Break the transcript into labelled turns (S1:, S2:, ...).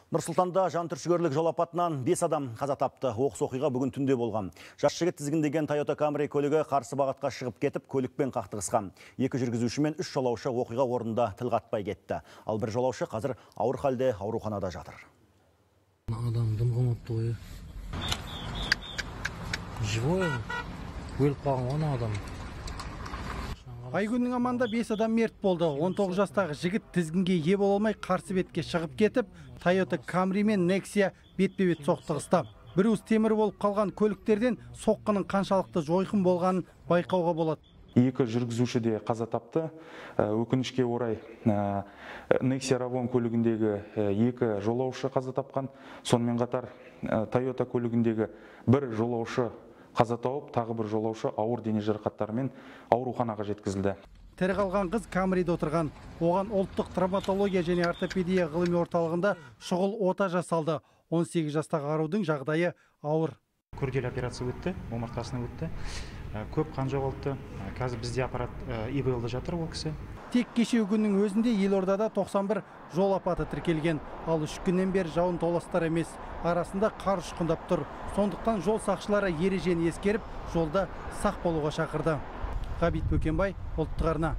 S1: Нұр-Сұлтанда жантүршігерлік жол апатынан 5 адам қаза тапты. Оқыс оқиға бүгін түнде болған. Жас жігіт тізгіндеген Toyota Camry көлігі қарсы бағытқа шығып кетіп, көлікпен қақтығысқан. 2 жүргізуші мен 3 жолаушы оқиға орнында тіл қатпай кетті. Ал бір жолаушы қазір ауыр халде ауруханада жатыр.
S2: Адам дым қылмапты ғой. Живой, өліп қалған ғой адам.
S3: Айгүннің аманда 5 адам мерт болды. 19 жастағы жігіт тізгінге ие бола алмай қарсы бетке шығып кетіп, Toyota Camry мен Nexia бетпе-бет соқтығысты. Бір уыс темір болып қалған көліктерден соққының қаншалықты жойқын болғанын байқауға болады.
S4: 2 жүргізуші де қаза тапты. Өкінішке орай, Nexia Равон көлігіндегі 2 жолаушы қаза тапқан. Сонымен қатар Toyota көлігіндегі 1 жолаушы қаза тауып, тағы бір жолаушы ауыр дене жарақаттарымен ауруханаға жеткізілді.
S3: Тірі қалған қыз Камриде отырған. Оған ұлттық травматология және ортопедия ғылыми орталығында шұғыл ота жасалды. 18 жастағы арудың жағдайы ауыр.
S5: Күрделі операция өтті, омыртқасына өтті. Көп қан жоғалтты. Қазір бізде аппарат ИВЛ-да жатыр ол кісі.
S3: Тек кешегі күннің өзінде елордада 91 жол апаты тіркелген. Ал 3 күннен бері жауын толастар емес. Арасында қар ұшқындап тұр. Сондықтан жол сақшылары ережені ескеріп, жолда сақ болуға шақырды. Ғабит Бөкенбай, Ұлттық арна.